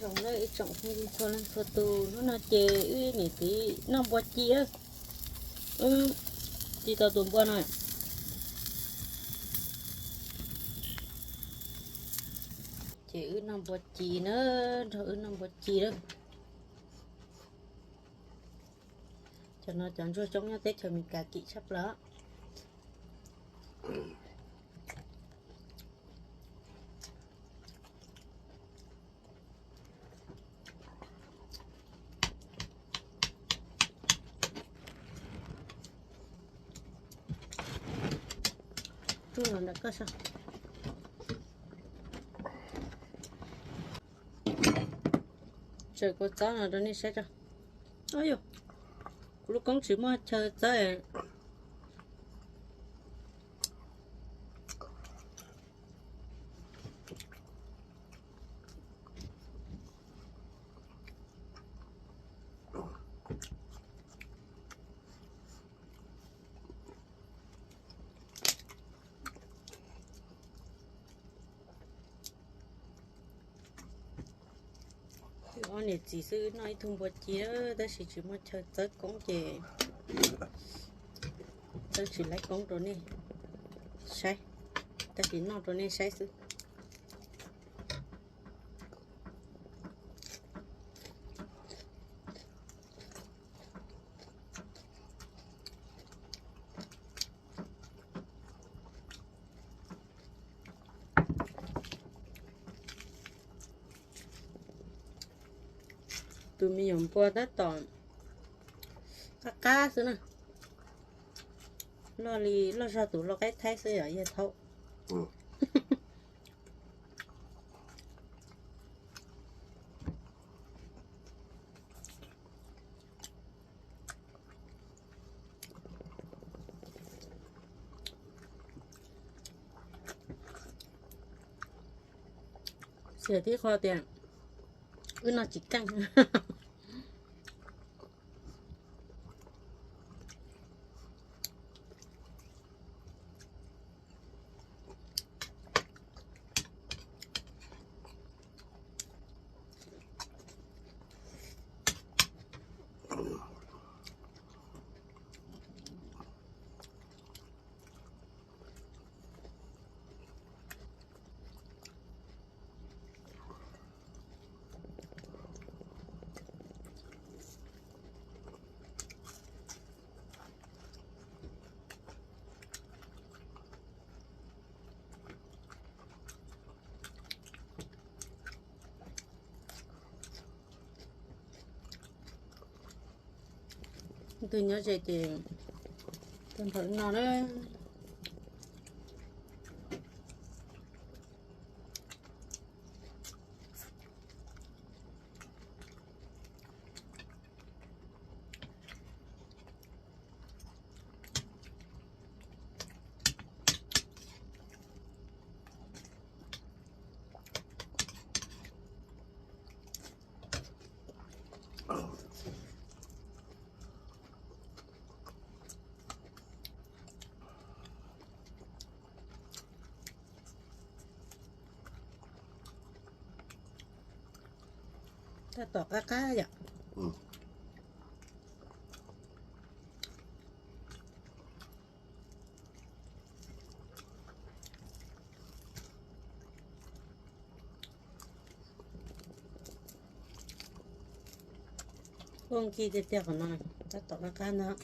Ib tsoom phooj ywg txhua leej txhua tus, hnub no ces wb niam txiv noj npua ci, wb ci tau tus npua no, ces wb noj npua ci na, nrog wb noj npua ci na. Cov no cov ntsuag coob nyob teb chaws Amelikas kim tshaj plaws. Tsuj los ntawm koj saib. Tsaws kua txob no rau nej saib tso. Au yog, kuv lub koob tsis muaj chaw txawb. Ob niam txiv xwb noj ib tug npua ci, tab sis tsis muaj chaw txawb koob ces txawb tsis laib koob rau nej saib, tab sis noj rau nej saib xwb. Tus me nyuam npua tab tom qab qab xwb na. Loj li loj zog tus lau qaib thaib xwb yog yawg thaub. Xiam tib qho tias wb noj tsis keej. Tus nyob ze ces tau nrog no na. Tab tom qab qab yom. Ua nkig tiag tiag qhov no, tab tom qab qab ntag.